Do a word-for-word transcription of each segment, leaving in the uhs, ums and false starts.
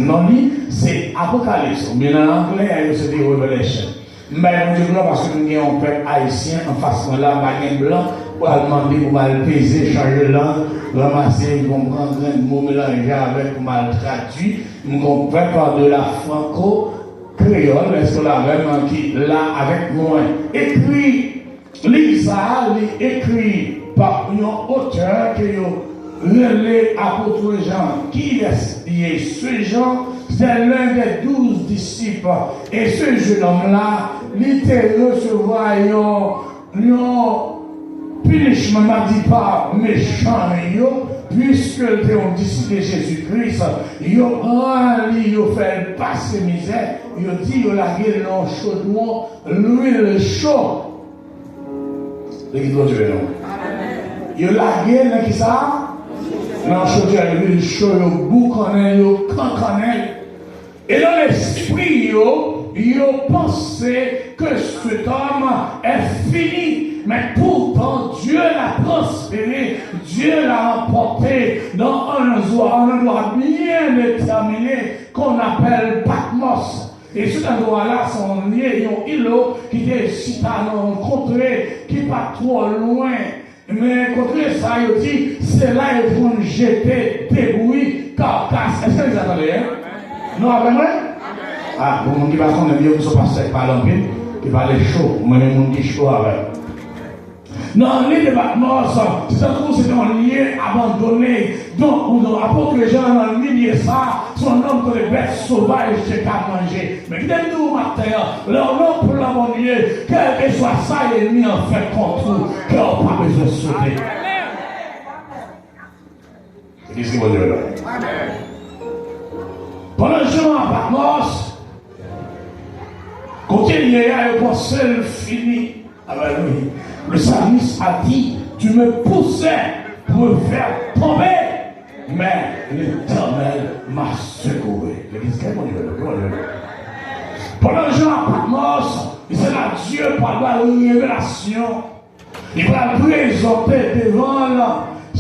Non li, se Apokalips, oubyen nan anglè a, yo se te Revelation. M bay Bondye glwa paske m gen yon pèp ayisyen anfas mwen la, m pa gen blan, pral mande pou m al peze, chanje lang, ranmase, m konprann grenn mo melanje avèk pou m al tradui. M gon pèp de la franco kreyòl, èske w la avè m, ki la avèk mwen? Ekri, liv sa a, li ekri pa yon otè ke yo rele Apot Jan. Kiyès li ye? Se Jan, se len de douz disip. E se jenòm la, li te resevwa yon yon punishment, m ap di, pa mechan yo, piske l te yon disip de Jezi Kris, yo pran li, yo fè l pase mizè, yo di yo lage l nan yon chodwon lwil cho. Legliz Bondye beni w. Yo lage l nan ki sa? Nan yon chodyè lwil cho, yo boukannen l, yo kankannen l. Et dans l'esprit, yo, yo panse que cet homme est fini. Mais pourtant, Dieu l'a transféré, Dieu l'a emporté dans un endroit, un endroit bien déterminé qu'on appelle Patmos. E sou tandwa la, se yon lye, yon ilo ki te chita nan yon kontre ki pa t twò lwen. Men kontre sa, yo di, se la yo te konn jete debri, kakas. Èske legliz la tande, en? Nou avè mwen? A, pou moun ki pa konnen m, yo, m se yon pastè ki pale anpil, ki pale cho. Mwen renmen moun ki cho avè m. Nan lil de Patmos, se tankou se te yon lye abandone. Donk, ou, apot Jan nan milye sa, se yon nonm kote bèt sovaj te ka manje. Men kite m di w maten an, lè yon nonm pran Bondye, kèlkeswa sa ènmi an fè kont ou, kè w pa bezwen sote. Legliz ki Bondye la. Pandan Jan a Patmos, kote l ye a, yo panse l fini. Alelouya. Le psalmiste a dit, tu me poussais pour me faire tomber, mais l'Éternel m'a secoué. Legliz ki Bondye la, ki Bondye la. Pandan Jan a Patmos, se la Dye pral ba l revelasyon. Li pral prezante devan l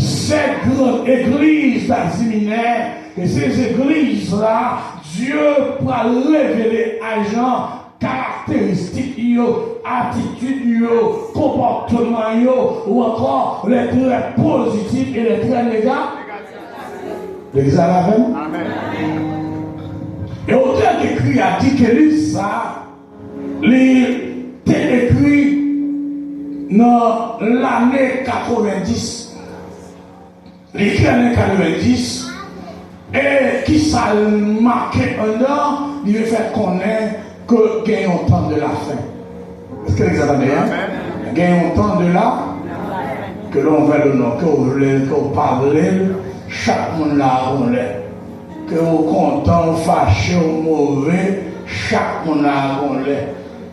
sèt gran egliz Azi Minè, e se egliz la, Dye pral revele a Jan karakteristik yo, atitid yo, konpòtman yo, ou ankò lè trè pozitif e lè trè nega-, Legliz la avè m? Amèn. E otè ki ekri a di ke liv sa a, li te ekri nan lane katrevendis. Li ekri ane katrevendis. E kisa l make anndan, li vle fè konnen ke gen yon tan de la fen. Èske legliz la tande, en? Amèn. Gen yon tan de la, ke lè w vle l ou non, ke w vle l, ke w pa vle l, chak moun la gon lè. Ke w kontan, w fache, w move, chak moun la gon lè.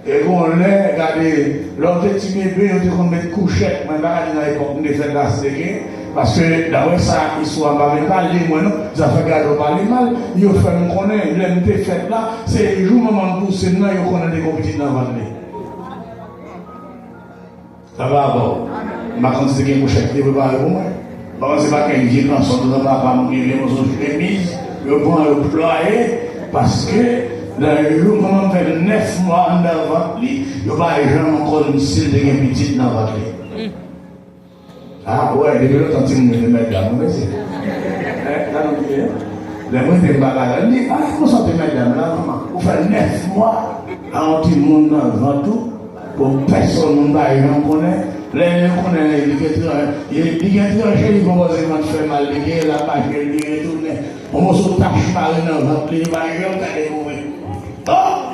E gon lè, gade, lè w te ti bebe, yo te konn met kouchèt, mwen pa ka di nan epòk m te fèt la si te gen, paske daprè sa istwa m pa vle pale mwen non, zafè gade w pale mal, yo fè m konnen, lè m te fèt la, se jou manman m pouse m nan, yo konnen te gon pitit nan vant li. Sa va avè w. M pa konn si te gen kouchèt ki te prepare pou mwen. M pa konn si pa gen vye kanson nan papa m oubyen vye moso chemiz, yo pran, yo plwaye, paske nan jou manman m fè nèf mwa anndan vant li, yo pa janm konn si l te gen pitit nan vant li. A, ou wè, depi lontan timoun yo te mèt dam, wi, mesye. Hein, gade yon ti, hein? Lè mwen te m pa gade, li, a, konsa w te mèt dam la, manman? Ou fè nèf mwa a yon timoun nan vant ou, bon, pèsonn moun pa janm konnen. Lè yo konnen, li gen tran-, li, li gen tranche, li konpoze vant fè mal, li gen l ap mache, li retounen. Yon moso tach mare nan vant li, li pa janm ka dekouvri. Oh!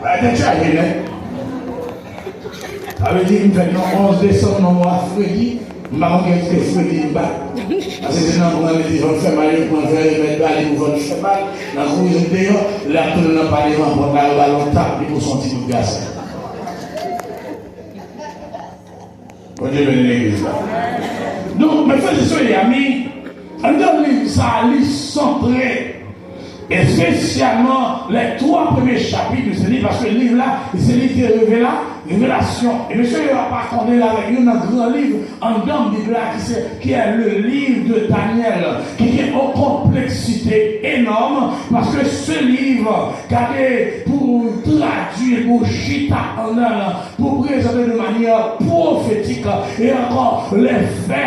Bay tèt chaje, men. Sa vle di, m fèt nan onz desanm, nan mwa fredi. M pa konn kèlke fredi m bat. Paske se nan pran li di vant fè mal, yo pran fè remèd ba li pou vant fè mal. Nan kouri sot deyò, lè ap tounen nan pale nan pòt la, yo ba l yon tap, li pou son ti bout gason. Bondye beni legliz la. Donk, mèt fè se soyami, anndan liv sa a, li santre Espesyalman lè twa premye chapit de se liv, paske liv la, se liv de revela, revelasyon. E mesye yo pa konnen l avèk youn nan gran liv anndan Bib la, ki se, qui est le livre de Daniel, ki gen yon konpleksite enòm, paske se liv, gade, pou tradui, pou chita anndan l, pou prezante de manyè pwofetik, e ankò, lè fè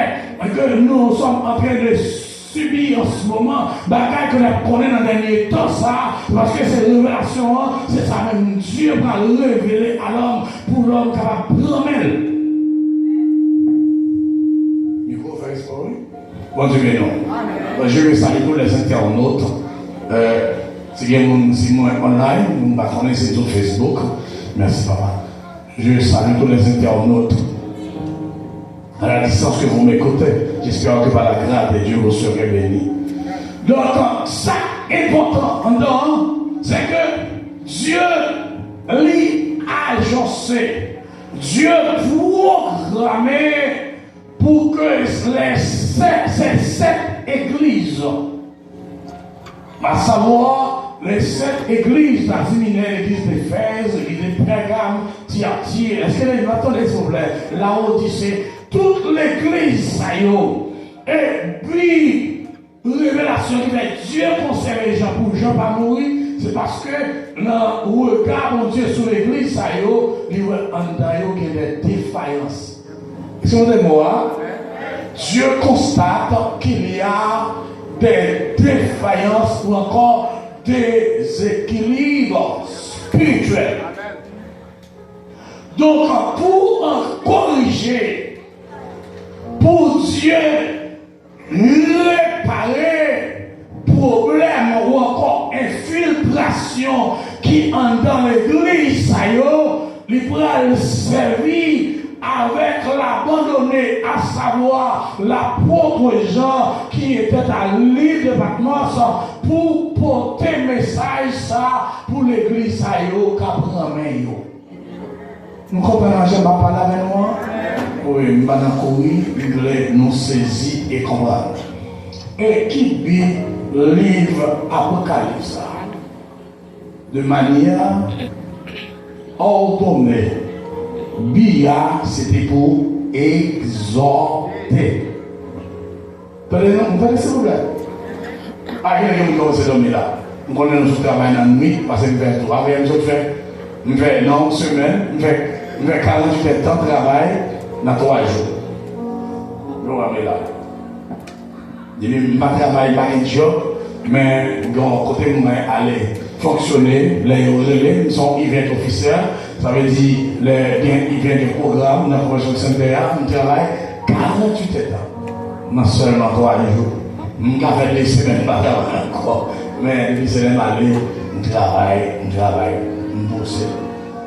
ke nou sòm antren de sibi an se moman, bagay ke n ap konnen nan dènye tan sa a, paske se revelasyon an, se sa menm Dye pral revele a lòm, pou lòm kapab pran men l. Mikwo fè espò, wi. Bondye beni w. Bon, je veux saluer tous les internautes. Euh, si gen moun, si mwen online, moun pa konnen, se sou Facebook. Mèsi, papa. Je salue tous les internautes. À la distance que vous m'écoutez, j'espère que par la grâce de Dieu, vous serez bénis. Donk, sa k enpòtan anndan an, se ke Dye li ajanse, Dye pwograme pou ke lè sèt, se sèt egliz, asavwa, lè sèt egliz Azi Minè, legliz Efèz, legliz de Pègam, Tiyati, èske nou ap tande, silvouplè? Lawodise, tout legliz sa yo. E bi revelasyon ki fè Dye konsève Jan pou Jan pa mouri, se paske nan rega Bondye sou legliz sa yo, li wè anndan yo gen de defayans. Èske nou tande mo a? Dieu constate qu'il y a des défaillances ou encore des équilibres spirituels. Donk, pou, euh, korije, pou Dye repare pwoblèm ou ankò enfiltrasyon ki anndan legliz sa yo, li pral sèvi avèk labandone, asavwa lapot Jan, qui était à l'île de Patmos, pou pote mesaj sa pou legliz sa yo k ap renmen yo. Nou konprann jan m ap pale avè nou an? Wi, m pa nan kouri, m vle nou sezi e konprann. E ki bi liv Apokalips la? De manyè òdone, bi a se te pou egzòte. Tande non, m tande silvouplè. A, gen, gen moun kòmanse dòmi la. M konnen nou sot travay nan nwit, paske m fè tou. Avè m sot fè, m fè nan yon semèn, m fè, m fè karanntuit èdtan travay nan twa jou. Yo rame la. Depi m pa travay, m pa gen djòb, men gen yon kote m mwen ale fonksyone, lè yo rele m, m se yon event officer, sa vle di, lè gen event, gen pwogram nan convention center a, m travay karanntuit èdtan. Nan sèlman twa jou, m ka fè de semèn m pa travay ankò. Men depi se lè m ale, m travay, m travay, m pouse.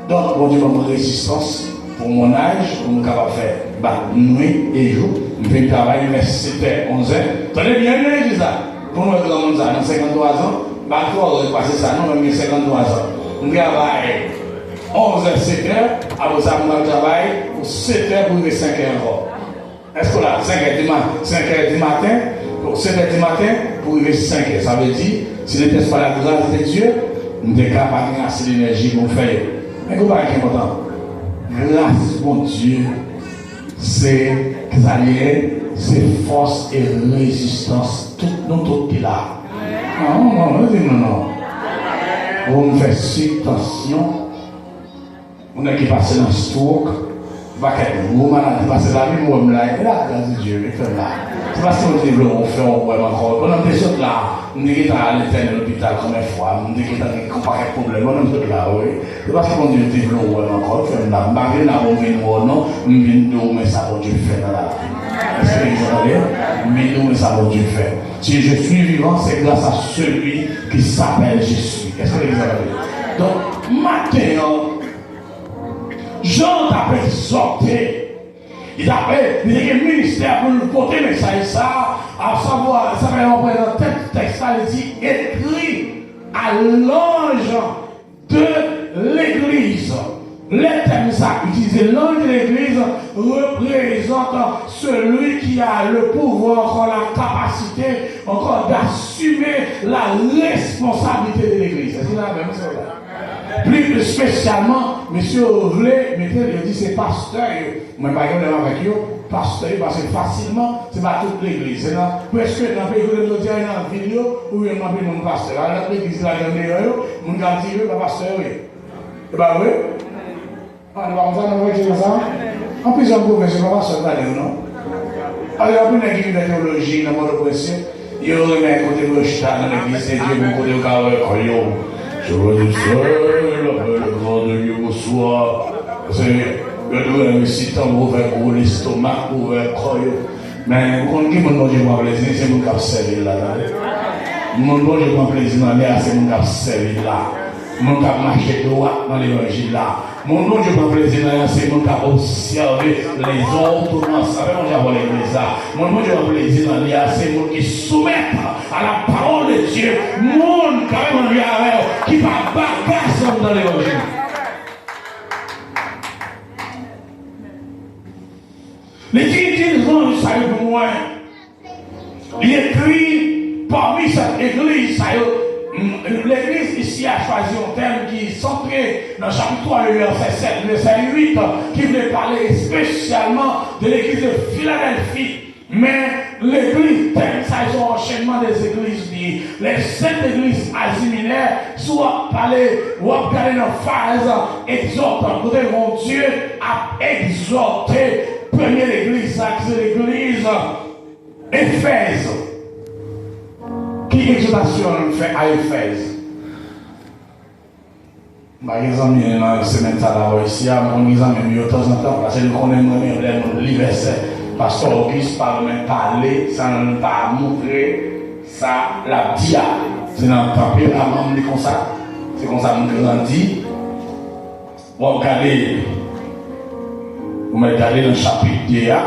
Donk, Bondye ban mwen rezistans pou mon âge, pou m kapab fè bat nwit e jou. M vin travay, m fè sèt è, onz è. Tande byen, men legliz la. Pou nou wè granmoun sa, nan senkanntwa zan, m pa twò rèd pase sa, non, men m gen senkanntwa zan. M travay onz è, sèt è, apre sa, m pral travay pou sèt è pou rive senk è ankò. Èske w la? Senk è di ma-, senk è di maten, sèt è di maten pou rive senk è. Sa vle di, si n'était pas la grâce de Dieu, m te ka pa gen ase lenèji pou m fè yo. Men gon bagay ki enpòtan. Gras Bondye, se, ki sa li ye? Se fòs e rezistans tout nou tout ki la. Non, non, non, di non, non. Ou m fè sik, tansyon, yon nèg ki pase nan stroke, yon pakèt gwo maladi pase la, men m wè m la, e la gras de Dye, wi, fè m la. Se paske Bondye te vle w fè w wè m ankò. Pandan m te sot la, m te gentan al entène lopital konbyen fwa, m te gentan gen yon pakèt pwoblèm, pandan m sot la, wi. Se paske Bondye te vle w wè m ankò, fè m la. M pa vin la pou m vin wè w, non, m vin di w men sa Bondye fè nan lavi m. Èske legliz la tande? M vin di w men sa Bondye fè. Si je suis vivant, c'est grâce à celui qui s'appelle Jésus. Èske legliz la tande? Donk, maten an, Jan t ap egzòte. Li t ap, li te gen ministè pou l pote mesaj sa a, asavwa, sa fè yon pwen nan tèt tèks la, li di, écris à l'ange de l'église. Le thème sa, utiliser l'ange de l'église représente celui qui a le pouvoir, encore la capacité, encore d'assumer la responsabilité de l'église. Èske nou avè m, sè? Pli espesyalman, mesye yo vle mete l, yo di se pastè yo. Mwen pa gen pwoblèm avèk yo, pastè yo, paske fasilman, se pa tout legliz. Se nan, prèske nan peyi kote m soti a, nan vil yo, ou jwenn anpil moun pastè. Al lòt legliz la, nan deyò yo, moun k ap dirijan yo, pa pastè yo ye. E pa vre? A, nou pa konn sa, nou pa konn sa. Anpil zòn pwovens yo, pa pastè yo pale yo, non. Alò, anpil nèg ki vin fè teyoloji nan Pòtoprens yo, yo renmen kote pou yo chita nan legliz de Dye, pou kote yo ka wè kò yo. Je vous dis, la paix, le grand de Dieu, bonsoir. Se, yo dwe resitan pou ouvè gwo lestomak, pou ouvè kò yo. Men, ou konn ki moun Bondye pran plezi, se moun k ap sèvi l la, tande. Moun Bondye pran plezi nan li a, se moun k ap sèvi l la. Moun k ap mache dwat nan levanjil la. Moun Bondye pran plezi nan li a, se moun k ap obsève lèzòdonans. Sa fè Bondye ap legliz la. Moun Bondye pran plezi nan li a, se moun ki soumèt à la parole de Dieu. Moun k ap manje avè w, ki pa bagas anndan levanjil. Li di, di zanj sa yo pou mwen. Li ekri, pami sèt legliz sa yo, m, legliz isi a chwazi yon tèm ki santre nan chapit twa, le vèsè sèt, vèsè uit, ki vle pale espesyalman de legliz de Filadèlfi. Men, legliz, tèm sa yo se yon anchenman de legliz li ye. Les Saintes Églises Asie Mineure, si w ap pale, w ap gade nan faz egzòtan, kote Bondye ap egzòte premye legliz sa, ki se legliz Efèz. Ki egzòtasyon l fè a Efèz? M pa gen zanmi nan semèn sa la bò isi a, m konn gen zanmi m yo tanzantan, paske nou konnen m renmen lè moun li vèsè. Pastè Auguste pa renmen pale san l pa montre sa l ap di a. Se nan tanperaman m li konsa, se konsa m grandi. W ap gade, ou mèt gade nan chapit de a.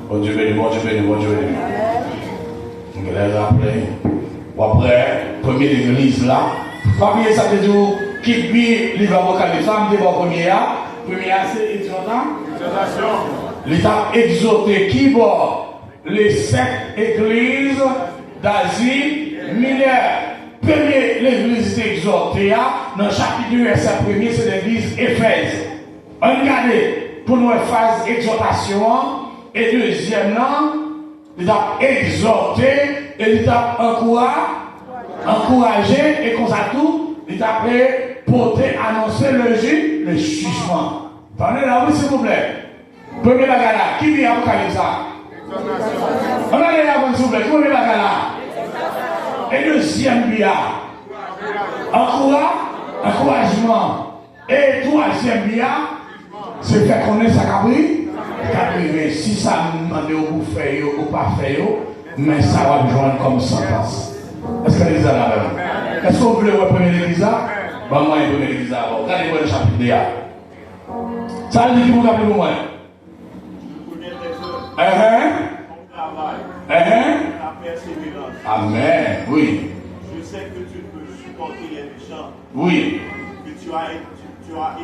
Bondye beni, Bondye beni, Bondye beni. M gen lè raple, w ap wè premye legliz la. Pa bliye sa te di w, ki bi liv Apokalips la, m te ba w premye a. Premye a se egzòta-, egzòtasyon. Li t ap egzòte ki bò? Les sept églises d'Asie Mineure. Premye legliz li te egzòte a, nan chapit de vèsè premye, se legliz Efèz. Ann gade pou n wè faz egzòtasyon an, e dezyèm nan, li t ap egzòte, e li t ap ankoura-, ankouraje, e konsa tou, li t ap, e, pote, anonse le ji-, le jijman. Tande la, wi, silvouplè. Premye bagay la, ki bi Apokalips la? Ann ale avan, silvouplè, ki premye bagay la? E dezyèm bi a? Ankoura-, ankourajman. E twazyèm bi a, se fè konnen sa k ap ri-, k ap rive. Si sa m mande w pou w fè yo, ou pa fè yo, men sa w ap jwenn kòm santans. Èske legliz la la menm? Èske w vle wè premye legliz la? Ban mwen premye legliz la avè w. Gade wè nan chapit de a. Sa l di ki pou w gade pou mwen. Enhen. Enhen. Amèn. Wi. Je sais que tu peux supporter les méchants. Wi. Que tu as, tu, tu as,